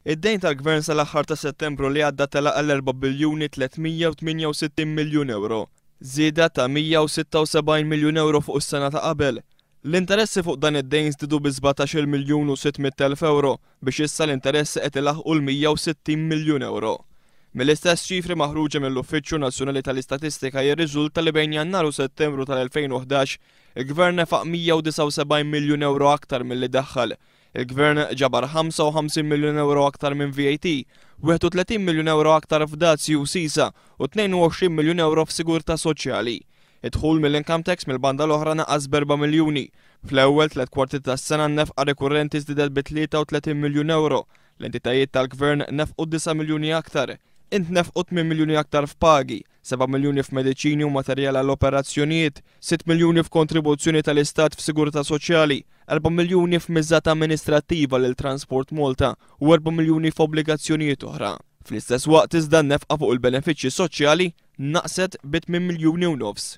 Id-dejn tal-Gvern sal-aħħar ta' Settembru li għadda tela' għal 4 biljuni 368 miljun ewro, żieda ta' 176 miljun ewro fuq is-sena ta' qabel. L-interessi fuq dan id-dejn żdiedu bi 17-il miljun u 600 elf ewro biex issa l-interessi qed ilaħħqu l-160 miljun ewro. Mill-istess ċifri maħruġa mill-Uffiċċju Nazzjonali tal-Istatistika jirriżulta li bejn Jannar u Settembru tal-2011 il-Gvern nefaq 179 miljun ewro aktar milli daħħal. Il-Gvern ġabar 55 miljun ewro aktar minn VAT, 31 miljun ewro aktar f'dazji u sisa u 22 miljun ewro f'sigurtà soċjali. Id-dħul mill-income tax mill-banda l-oħra naqas b'erba' miljuni. Fl-ewwel tlett kwarti tas-sena n-nefqa rikurrenti żdiedet bi 33 miljun ewro. L-entitajiet tal-Gvern nefqu disa' miljuni aktar. Intnefqu tmien miljuni aktar f'pagi, seba' miljuni f'mediċini u materjal għall-operazzjonijiet, sitt miljuni f'kontribuzzjoni tal-Istat f'sigurtà soċjali, erba' miljuni f'miżata amministrattiva lil Transport Malta u erba' miljuni f'obbligazzjonijiet oħra. Fl-istess waqt iżda n-nefqa fuq il-benefiċċji soċjali naqset bi tmien miljuni u nofs.